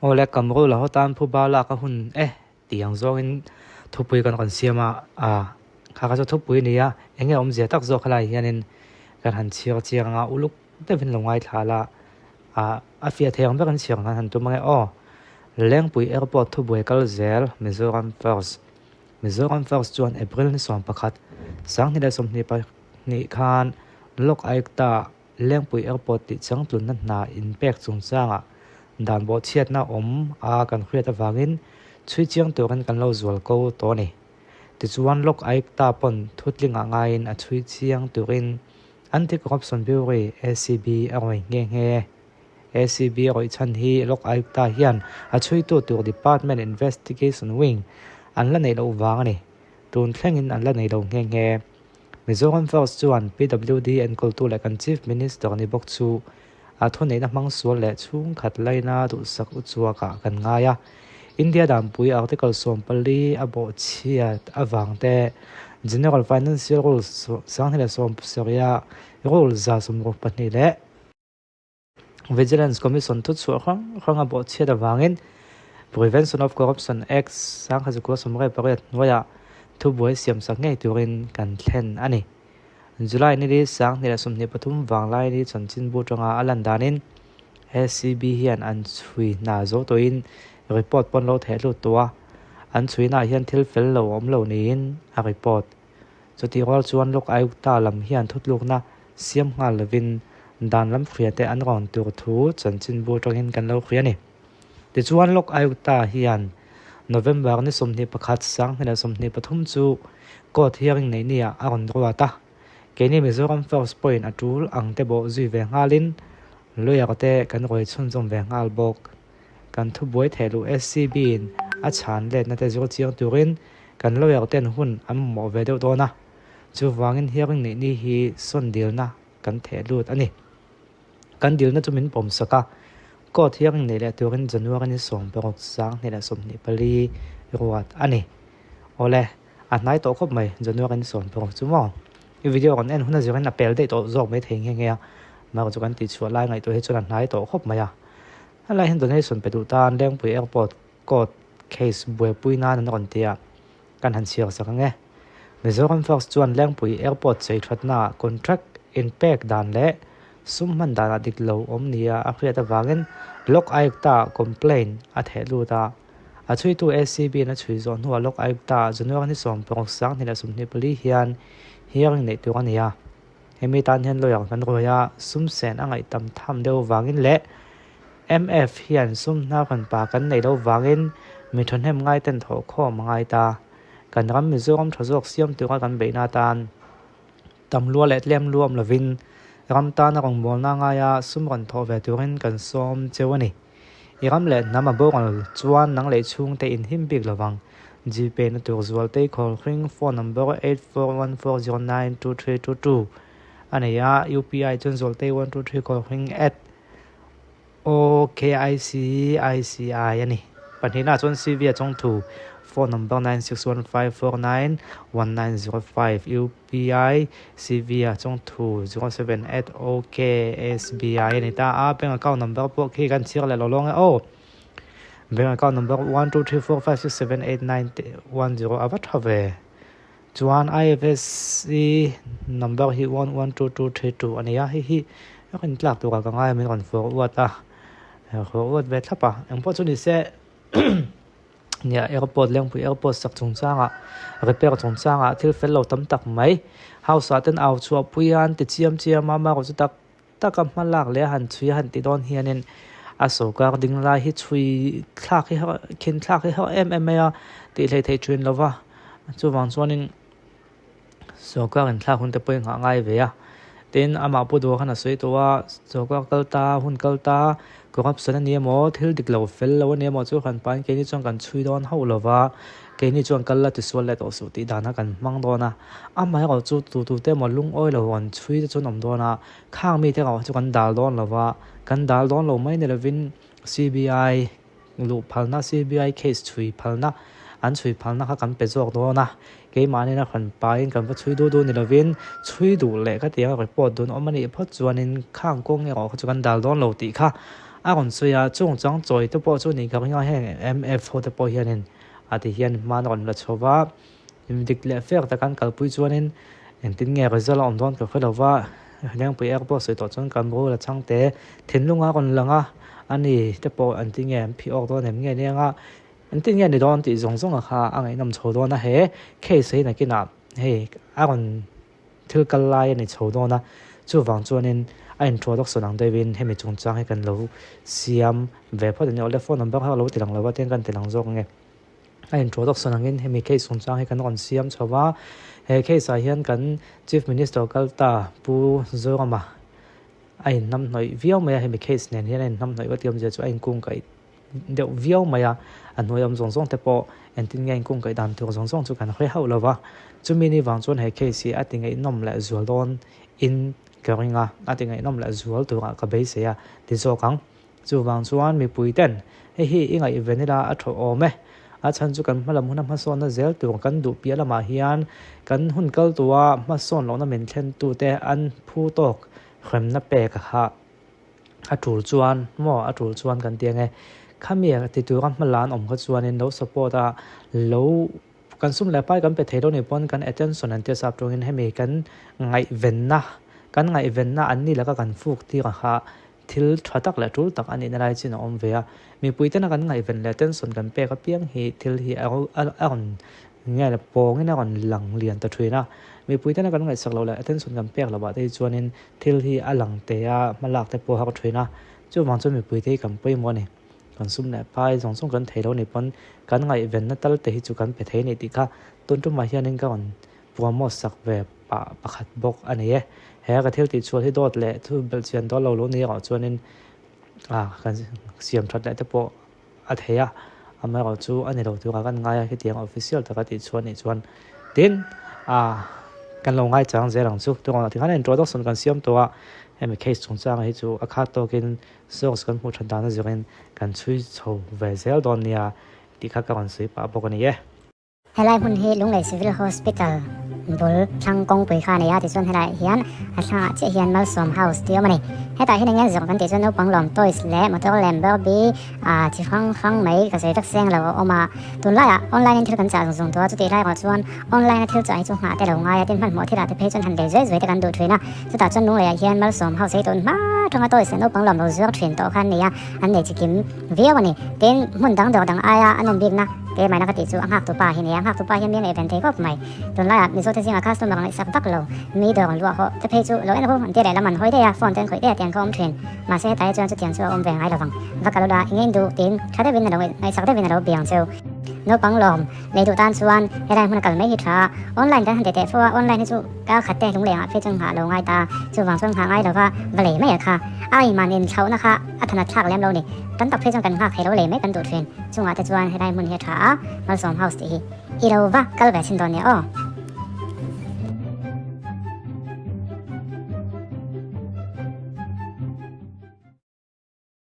Awle Kamrul a haw tan phuba lak a hun e tih ang zawngin thupui kan rawn siam a, a kha kha chu thupui a ni a, eng nge awmzia tak zawk helaiah hianin kan han chhiar chiang ang a, uluk deuhin lo ngaithla la, a a fiah thei ang ber an chhiar ang khan han tum ang e aw. Lengpui Airport thubuai kal zel Mizoram First Mizoram First chuan April ni 11, 2022 khan Lok Ayukta Lengpui Airport tih changtlunna hna inpek chungchangah dan bawhchhiatna awm a kan hriat avangin chhui chiang turin kan lo zual ko tawh a ni. Tichuan Lok Ayukta pawn thutlingah ngaiin a chhui chiang turin Anti-Corruption Bureau, ACB, a rawi nghe nghe. ACB a rawih chhan hi Lok Ayukta hian a chhuitu tur Department Investigation Wing an la neih loh vang a ni. Tun thlengin an la nei lo nghe nghe. Mizoram First chuan PWD enkawltu leh kan Chief Minister ni bawk chu a thuneihna hmang sual leh chhungkhat laina duhsak uchuakah kan ngai a. India danpui Article 14 a bawhchhiat avang te, General Financial Rules 2017 Rule 162 leh Vigilance Commission thuchhuah hrang hrang a bawhchhiat avangin Prevention of Corruption Act 1998 hnuaiah thubuai siamsak ngei turin kan thlen a ni. July nili 2023 vanglai ni chanchinbu atanga a lan danin ACB hian an chhui hna zo tawhin report pawn lo theh lut tawh a, an chhuinaah hian thil fel lo a awm lo niin a report. Chutih rual chuan Lok Ayukta lam hian thutlukna siam nghal lovin dan lam hria te an rawn tur thu chanchinbu atangin kan lo hria a ni. Tichuan Lok Ayukta hian November ni 21 2023 chu court hearing neih niah a rawn ruat a. Keini Mizoram First pawhin a tul ang te bawh zui ve nghalin lawyer te kan rawi chhunzawm ve nghal bawk. Kan thubuai theih luh SCB in a chhan letna te zir chiang turin kan lawyer ten hun an mamawh ve deuh dawn a, chuvangin hearing neih ni hi sawn dilna kan theh lut a ni. Kan dilna chu min pawm sak a, court hearing neih leh turin January ni 16 2024 ruat a ni. Awle, a hnai tawh khawp mai January ni 16 chu maw? I video rawn en hun a zirin a pel daih tawh zawk mai thei nghe nghe a, amaherawhchu chu kan tihchhuah lai ngaihtuah hi chuan a hnai tawh khawp mai a. Helai hian donation pe duh tan Lengpui Airport court case buaipui nan an rawn ti a, kan han chhiar sak ang e. Mizoram First chuan Lengpui Airport chei thatnaah contract inpek dan leh sum hman danah dik lo awm nia a hriat avangin Lok Ayukta-ah complaint a theh lut a. A chhuitu ACB-in a chhui zawh hnuah Lok Ayukta-ah January ni 16, 2024 hian hearing neih tur a ni a. Hemi tan hian lawyer kan ruai a, sum sen a ngaih tam tham deuh vangin leh MF hian sum hnar kan pa kan neih loh vangin mi thahnem ngai ten thawh khawm a ngai ta. Kan ram Mizoram tha zawk siam tura kan beihna atan tam lua leh tlem luam lovin ram tana rawngbawlna ngaia sum rawn thawh ve turin kan sawm cheu a ni. I ram leh hnam a boral chuan nang leh chhungte in him bik lovang. Gpay na tur Zualtei Khawlhring phone number 8414092322 a nei a, UPI chuan Zualtei 123 Khawlhring at OKICICI a ni. Pahnihna chuan CV a chawngthu phone number 9615491905 UPI CV a chawngthu 07 at OKSBI a ni ta a, bank account number pawh khi kan chhiar leh lo lawng e aw. Bank account number 1 2 3 4 5 6 7 8 9 1 0 a va tha ve. Chuan IFSC number hi 1 1 2 2 3 2 a ni a, hei hi a rawn tlak turah ka ngai a min rawn forward a, forward ve thlap a, engpawh chu ni se nia airport Lengpui airport sak chungchangah repair chungchangah thil fel lo tam tak mai house ah ten au chhuah pui a an ti chiam chiam a amaherawh chu tak taka hma lak leh a han chhui a han ti dawn hianin a sawrkar ding lai hi chhui thlak hi khin thlak hi hauh em em mai a tih hleih theih thin lo va chuvang chuanin sawrkar in thlak hun te pawh hi nghah ngai ve a tin amah pu duh khan a sawi tawh a sawrkar kal ta hun kal ta corruption a ni emaw thil dik lo fel lo a ni emaw chu han pahin keini chuan kan chhui dawn hauh lo va. Keini chuan kal la tisual leh tawh suh tih dana kan hmang dawn a, amaherawh chu tu tu te emaw lungawi lo rawn chhui te chuan awm dawn a, khang mite erawh chu kan dal dawn lo va, kan dal dawn lo mai ni lovin CBI luh phalna, CBI case chhui phalna, an chhui phalna kha kan pe zawk dawn a, keimahni a hran pahin kan va chhui duh duh ni lovin chhui duh leh ka ti ang report dun awm a nih phawt chuanin khang kawng erawh kha chu kan dal dawn lo tih kha. a rawn sawi a, chung chang chawi te pawh chu nih ka ring a, heng MF ho te pawh hianin a ti hian hma an rawn la chho va, dik leh fair taka an kalpui chuanin engtin nge result a awm dawn ka hre lo va, Lengpui airport sawi tawh chuan kan rul a chhang te thinlung a rawn lang a, ani te pawh engtin nge an phih awk dawn em nge nia nga engtin nge ni dawn tih zawng zawng a kha a ngaihnawm chho dawn a, he case hi nakinah hei a rawn. Thil kal lai a ni chho dawn a, chuvang chuanin a introduction ang deuhin hemi chungchang hi kan lo siam ve phawt a ni. Awle phone number kha ka lo ti lang lo a, tiang kan ti lang zawk ange. A introduction angin hemi case chungchang hi kan rawn siam chho a, he case ah hian kan Chief Minister kal ta Pu Zorama a inhnamhnawih viau mai a, hemi case nen hian a inhnamhnawih vat awmzia chu a inkungkaih deuh viau mai a, a hnuai awm zawng zawng te pawh engtin nge inkungkaih dan tur zawng zawng chu kan hre hauh lo va, chumi ni vang chuan he case hi a ti ngaihnawm leh zual dawn in ka ring a, a ti ngaihnawm leh zual turah ka beisei a ti zawk ang. Chuvang chuan mipui ten hei hi i ngaihven ila a tha awm e, a chhan chu kan hmalam huna hmasawnna zel tur kan duh piah lamah hian kan hun kal tua hmasawn lohna min thlen tute an phu tawk hremna pek a hah. A tul chuan maw a tul chuan kan ti ange khami a ti tura hma lan awm kha chuanin lo support a lo kan sum leh pai kan pe thei lo nih pawn kan attention an tia sap tawngin hemi kan ngaihvenna kan ngaihvenna an ni laka kan fuk tir ang kha thil tha tak leh tul tak a nihna lai chin a awm ve a mipui tena kan ngaihven leh attention kan pek apiang hi thil hi a rawn Nge le pawngin a rawn lang lian ta thin a, mipui tena kan ngaihsak loh leh attention kan pek loh ah te hi chuanin thil hi a lang teh a, hmalak te pawh a har thin a, chuvang chuan mipui te hi kan pawimawh a ni. Kan sum leh pai zawng zawng kan thei lo nih pawn kan ngaihvenna tal te hi chu kan pe thei a ni tih kha tun tumah hianin ka rawn promote sak ve pah pakhat bawk a ni e. He ka thil tih chhuah hi dawt leh thu belhchian dawn lo lo ni erawh chuanin ah kan siam that leh te pawh a thei a, amaherawh chu a ni lo turah kan ngai a, hetiang official taka tih chhuah anih chuan tin ah kan lo ngai chang zel ang chu tawng tikhan introduction kan siam tawh a, hemi case chungchang hi chu a khat tawkin source kan hmuh that dan a zirin kan chhui chho ve zel dawn nia tih kha ka rawn sawi pah bawk a ni e. Helai hmun hi Lunglei Civil Hospital bul thlang kawngpui kha a nei a, tichuan helaiah hian a thlangah chiah hian Malsawm House tih a awm a ni. Hetah hian eng nge zawng kan tih chuan naupang lawm toys leh motor lem Barbie ah chi hrang hrang mai ka sawi vek seng lo a awm a. Tunlaiah online in thil kan chah zung zung tawh a, chutih lai erawh chuan online a thil chah hi chu nghah te lo ngai a, tin hmanhmawh thilah te phei chuan han lei zuai zuai te kan duh thin a. Chutah chuan Lungleiah hian Malsawm House hi tun hma atanga toys leh naupang lawm lo zuar thin tawh kha an nei a, an nei chi kim viau a ni. Tin, hmun dang dawr dang aia a nawm bikna Keimahna ka tih chu a nghaktu pa hi nia, a nghaktu pa hian mi a ngaihven thei khawp mai. Tunlaiah Mizo te zingah customer a ngaihsak vak lo, mi dawr an luah hawh te phei chu lo en ru an ti leh lam an hawi daih a, phone te an khawih daih a tiang kha awm thin. Mahse hetah hi chuan chutiang chu a awm ve ngai lovang. Va kal ula i ngei duh tiin tha deuhin a lo ngaihsak deuhin a lo biang cheu. Naupang lawm lei duh tan chuan helai hmun a kal mai hi tha a, online kan han ti teh fo a, online hi chu kar khat te lungleng ah phei chuan nghah lo ngai ta, chuvang chuan nghah ngai lova va lei mai a kha. A inman inthlauhna kha a thanat thlak lem lo ni. Tam tak phei chuan kan nghak thei lo lei mai kan duh thin. Chungah te chuan helai hmun hi a tha a, Malsawm House tih hi i lo va kal ve chhin dawn nia aw.